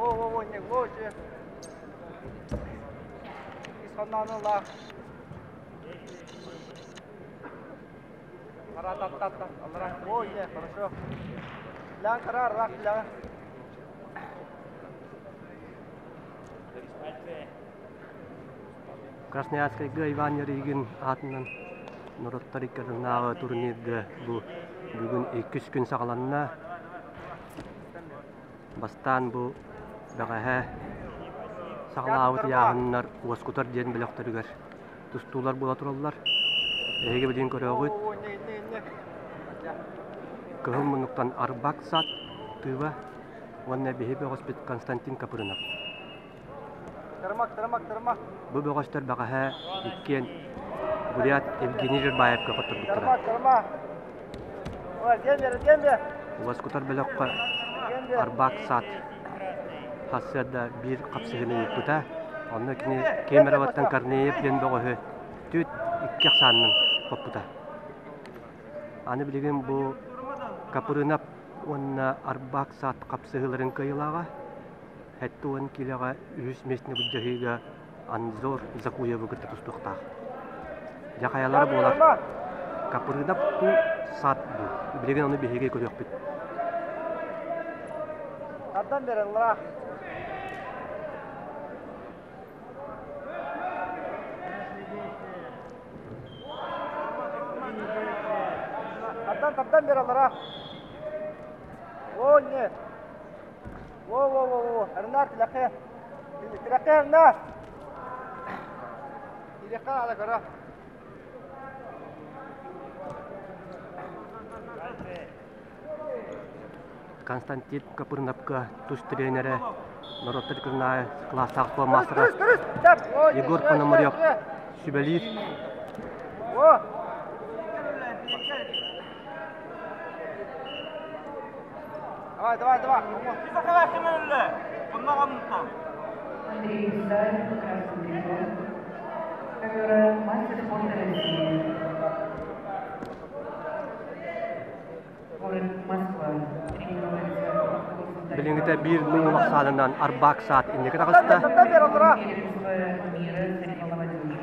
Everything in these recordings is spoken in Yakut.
Во-во-во, не, во, че. Исханнаныла. Ара-та-та-та, алара. О, не, хорошо. Лян карар, рак, лян. Красноярскайга Иван Ярыгин аатынан норуоттар икки турнирга бу бүгүн иккис күн саҕаланна. Бастаан бу бэҕэһээ саҕалаабыт ыйааһыннар уоскутар диэн бөлөхтөрүгэр тустуулар буола тураллар. Эһиги билигин көрөҕүт. Кыһыл муннуктан Арбак сад тыыба уонна биһи бөҕөспүт Константин Капрынов. Тырмак, тырмак, тырмак. Бу бөҕөстөр бэҕэһээ иккиэн бурят Евгений Жербаевка хотторбуттара. Тырмак, тырмак. Ой, дембер, дембер. Уоскутар бөлөххө Арбак сад сарсыарда биир хапсыһыыны ыыппыта. Онно кини Кемероваттан Корнеев диэн бөҕөһү түөрт икки ахсаанынан хоппута. Аны билигин бу Капрынов уонна Арбак сад хапсыһыыларын кыайыылааҕа 70 киилэҕэ үһүс миэстэни былдьаһыыга Анзор Закуевы кытта тустуохтаах. Дьэ хайалара буолар? Капрынов дуу, Сад дуу? Билигин ону биһиги көрүөхпүт. Тардан берен лаах. Тардан, тардан бер алара. О, нет. Во-во-во-во, Эрнар, тилэхэ. Тилэхэ, Эрнар. Тилэхэ ала көрө. Константин Капырновка тус тренерэ, норуоттар кырнаайы кылаастаах спорт маастара Егор Пономарев сүбэлиир. Давай, давай, давай. Андрей Исаев, красный призер, которая мастер спорта России. Город Москва. Тренируется под руководством Билиҥҥитэ биир муҥ ахсаанынан Арбак саат инники таҕыста. Первенство мира среди молодежи.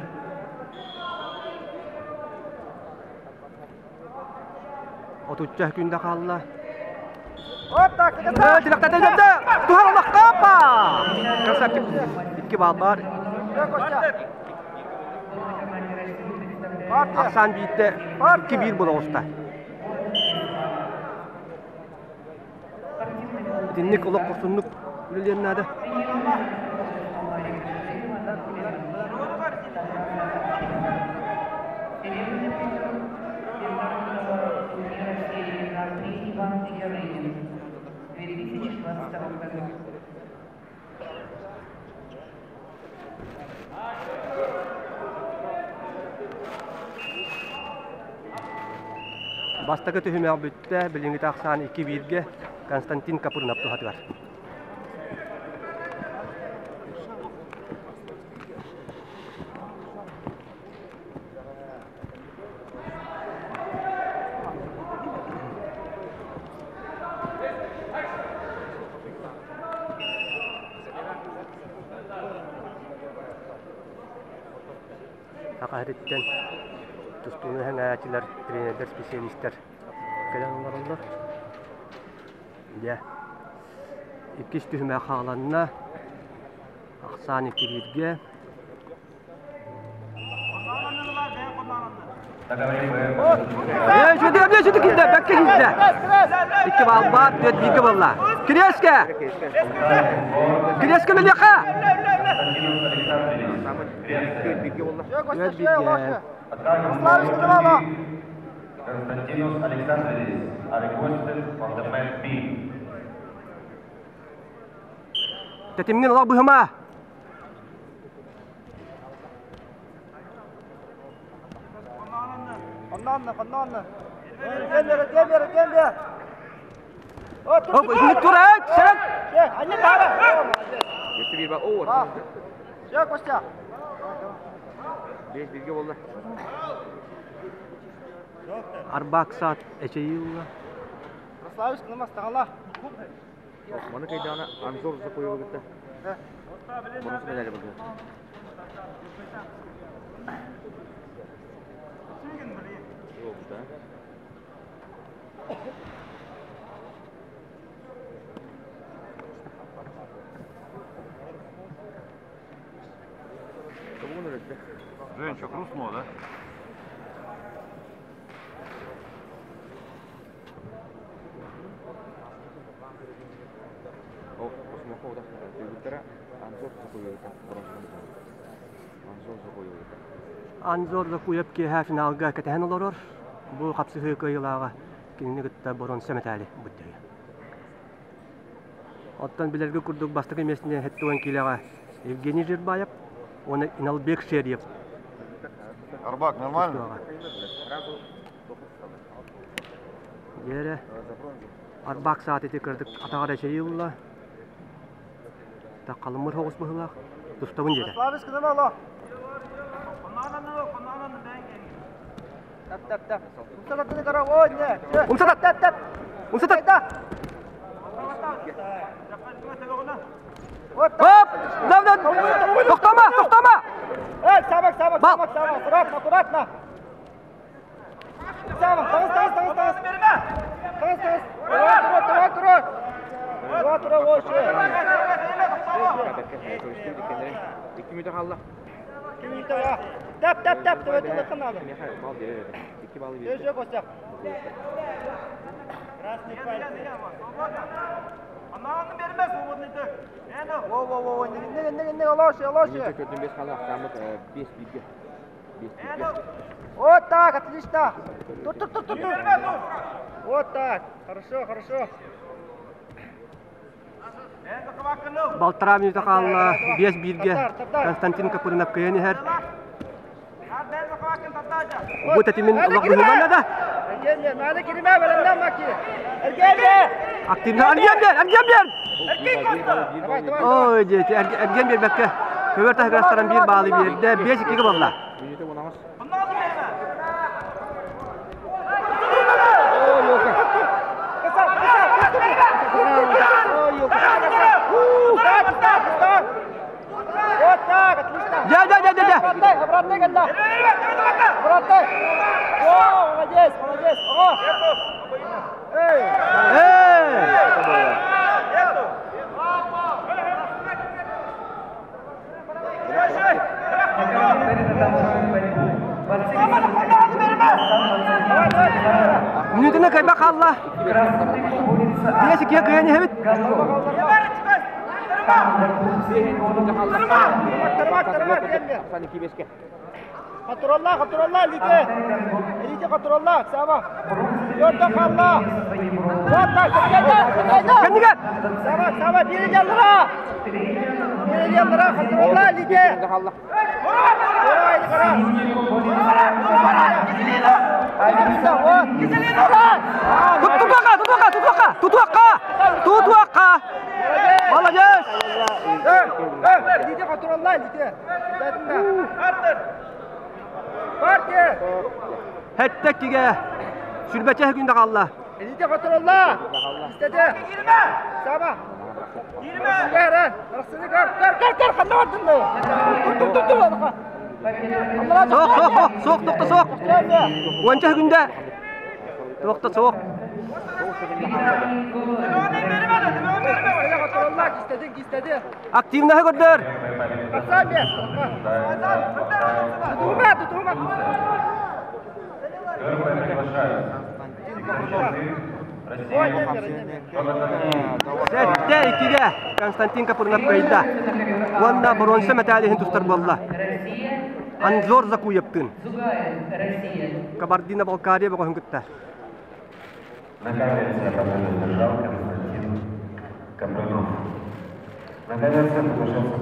Отучча күндэ хаалла. Вот так, Тилэхтэтэ Туһар олоххо Красавчик. Икки баал баар. Ахсаан биирдэ 2-1 буола оҕуста. Итинник олох хорсуннук үлэлиэн наада. Иван Ярыгин в 2022 году. Бастакы түһүмэх бүттэ, билиҥҥитэ ахсаан 2-1-гэ Константин Капрынов туһатыгар. Саха сириттэн тустууну сэҥээрээччилэр, тренердэр, специалистар кэлэн олороллор. Дьэ, иккис түһүмэх хааланна. Ахсаан икки бииргэ. Киирдэ, бэккэ киирдэ. Икки баал баар, түөрт бииргэ буолла. Кириэскэ! Кириэскэ мэлиэхэ! Түөрт бииргэ. Константинос Александрович are requested on the mat B. Тэтимҥин олох быһыма! Онно, онно, Кембер, кембер, кембер. Оп, тур, сэрэн! Өссө биир ба оо. Все, Костя. Бес бииргэ буолла. Арбак саат эчэйии ылла. Красавчик, намас, тағала. Маны кайдаана Анзор Закуева кытта бонус медали булду. Жень, что, хрустнуло, да? Анзор Закуев киэһэ финалга кэтэһэн олорор. Бу хапсыһыы кыайыылааҕа кинини кытта боруонса мэтээли быдьайа. Оттон билэргэ курдук бастакы миэстэни 70 киилэҕэ Евгений Жирбаев уонна Иналбек Шерьев. Арбак, нормально? Дьиэрэ Арбак саат ити кырдык атаҕар эчэйи ылла. Халыммыр соҕус быһыылаах. Тустабын диэтэ. Умсатат! Умсатат! Оп! Да, да! Тохтомо! Тохтомо! Эй, Сабак, Сабак, Сабак, Сабак, аккуратно, аккуратно! Сабак, тағыз, тағыз, тағыз, тағыз! Тағыз, тағыз! Тура, тура, тура! Тура, тура, ой, Икки мүтө халла. Икки мүтө Тәп, тәп, тәп, тәп, тәп, надо. Икки балл Еще костяк. Красный пальцы. Ананы бермес, свободный тык. Во, во, во, не, не, не, алоше, алоше. Мүтө көтөн бес хала, самыт 5 бирге. 5 бирге. Вот так, отлично. Тур, тур, тур, тур, тур. Вот так. Хорошо, хорошо. Балтараа мүнүүтэ хаалла 5-1-гэ Константин Капырынов кыайан иһэр. Бу тэтимин олох быһыманна да. Эргиэн, надо кириме, бэлэмнэн маки. Эргиэн! Активно эргиэн биэр, эргиэн биэр! Давай, давай. Ой, дети, эргиэн биэрбэккэ. Көбөр таһыгырастаран биир баалы биэрдэ, 5-2-гэ буолла. Мүнүүтэ буонамас. Встать, встать, встать! Вот так, отлично! Дьэ, дьэ, дьэ, дьэ, дьэ. Обратно, обратно, ганда! Обратно! О, молодец, молодец! О! Эй! Эй! Борцы Давай, давай, давай! Мүнүүтүнэ кайба хаалла. Красный борется 5-2-гэ кыайан иһэбит. Готов. Тармак, тармак, эргиэн! Ахсаан икки беске. Контролла, контролла, илиитэ! Илиитэ контролла, Сава! Төрдө хаалла! Вот так, кайда, кайда! Кэннигэр! Сава, Сава, биир яллара! Биир яллара, контролла, илиитэ! Халла. Давай, кара! Вот! Тутуака, тутуака, тутуака, тутуака, тутуака. Молодец! Илиитэ контролла, илиитэ! Партия! 7-2-гэ. Сүүрбэччэ сөкүүндэ хаалла. Илиитэ контролла! Истэдэ! Сава! Кэр, кэр, кэр, кэр, кэр, ханна бардын Тур, тур, тур, тур! Суох, суох, суох, суох, тохто суох. 10-ча сөкүүндэ. Тохто суох. Контролла, истэди, истэди. Активно көрдөр. Сами! Тутума, тутума! Первые приглашаются. Россия, 7-2-гэ. Константин Капырынов кыайда. Уонна боруонса мэтээлин иһин тустар буолла. Россия, Анзор Закуевтыын. Зугаев, Россия. Кабардино-Балкария бөҕөһүн кытта. На камере победу одержал Константин Капрынов. На камере приглашается